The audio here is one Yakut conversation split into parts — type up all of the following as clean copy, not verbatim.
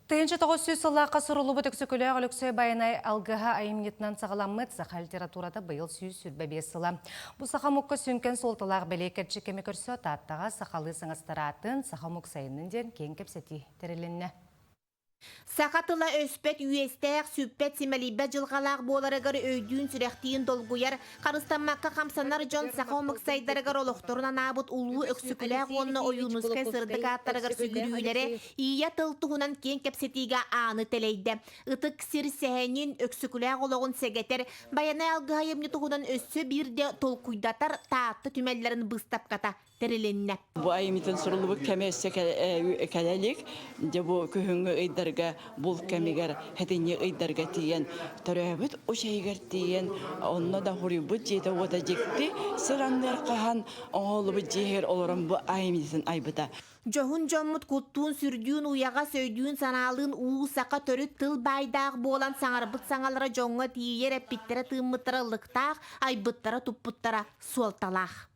1900 сыллаахха суруллубут Өксөкүлээх Өлөксөй Байанай алгыһа айымньытынан саҕаламмыт саха литературата быйыл 125 сыла. Бу саха омукка сүҥкэн суолталаах бэлиэ кэрчик кэми көрсө Тааттаҕа сахалыы саҥастараатын саха омук сайыннын диэн киэҥ кэпсэтии тэрилиннэ. Саха тыла өспөт үөстээх, сүппэт, симэлийбэт дьылҕалаах буоларыгар өйдүүн-сүрэхтиин долгуйар, харыстаммакка хамсанар дьон саха омук сайдарыгар олохторун анаабыт улуу Өксөкүлээх уонна Ойуунускай сырдык ааттарыгар сүгүрүйүүлэрэ Ийэ тыл туһунан киэҥ кэпсэтиигэ ааны тэлэйдэ. Ытык сир сэһэнин, Өксөкүлээх олоҕун сэгэтэр, Байанай алгыһа айымньы туһунан өссө биирдэ толкуйдатар Таатта түмэллэрин быыстапката тэрилиннэ. Бу айымньытын суруллубут кэмэ өссө кэлэ илик. Дьэ бу күһүҥҥү ыйдарга булт кэмигэр хэтинньи ыйдарга тиийэн төрөөбүт учайыгар тиийэн онно да хуруйбут дьиэтэ-уота дьикти сир анныгар хаһан оҥоһуллубут дьиэһигэр олорон бу айымньытын айбыта. Дьоһун дьоммут куттуун-сүрдүүн уйаҕас өйдүүн-санаалыын уу саха төрүт тыл баайдаах буолан саҥарбыт саҥалара дьоҥҥо тиийэр эппиттэрэ-тыыммыттара ыллыктаах, айбыттара-туппуттара суолталаах.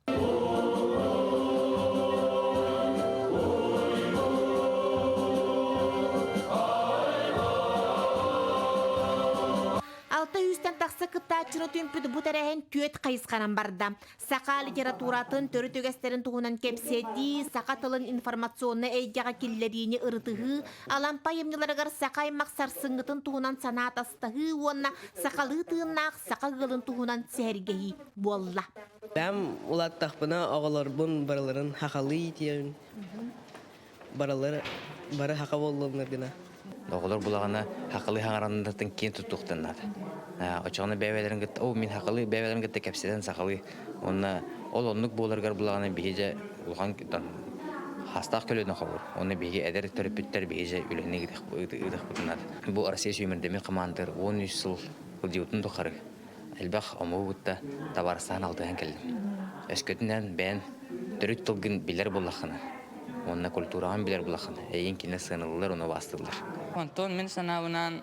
Алта сүүстэн тахса кыттааччыны түмпүт бу тэрээһин түөрт хайысханан барда. Саха литературатын төрүт үгэстэрин туһунан кэпсэтии, саха тылын информационнай эйгэҕэ киллэриини ырытыһыы, Алампа айымньыларыгар саха аймах сарсыҥҥытын туһунан санаа атастаһыы уонна сахалыы тыыннаах саха ыалын туһунан сэһэргэһии буолла. Бэм улааттахпына оҕолорбун барыларын хахалыы иитиэм. Барылары бары хаха буоллуннар гына. Оҕолор булаҕына хахалыы хаҥараннартан киэн туттуохтан наада. Оччоҕуна бэйэ-бэйэлэрин кытта, оо, мин хахалыы бэйэ-бэйэлэрин кытта кэпсэтэн сахалыы. Уонна ол оннук буоларыгар булаҕына биһи дьэ улахан хастаах көлүөнэ хобур. Уонна биһиги эдэр төрөппүттэр биһи дьэ үлэни ыытыахпытын наада. Бу Россия сүүмэрдэммит хамаандатыгар 13 сыл сылдьыбытын тухары элбэх омугу кытта табаарыстаһан алтыһан кэллим. Өскөтүнэн бэйэн төрүт тылгын билэр буоллаххына уонна культураҕын билэр буоллаххына, эйигин кинилэр сыаналыыллар уонна убаастыыллар. Онтон мин санаабынан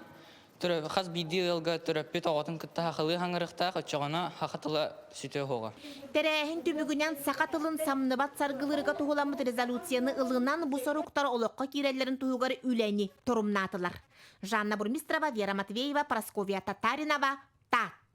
хас биирдии ыалга төрөппүт оҕотун кытта хахылыы хаҥырыахтаах, оччоҕуна саха тыла сүтүө суоҕа. Тэрээһин түмүгүнэн саха тылын самныбат саргылыырга туһуламмыт резолюцияны ылынан бу соруктар олоххо киирэллэрин туһугар үлэни торумнаатылар. Жанна Бурмистрова, Вера Матвеева, Прасковья Татаринова, Таатта.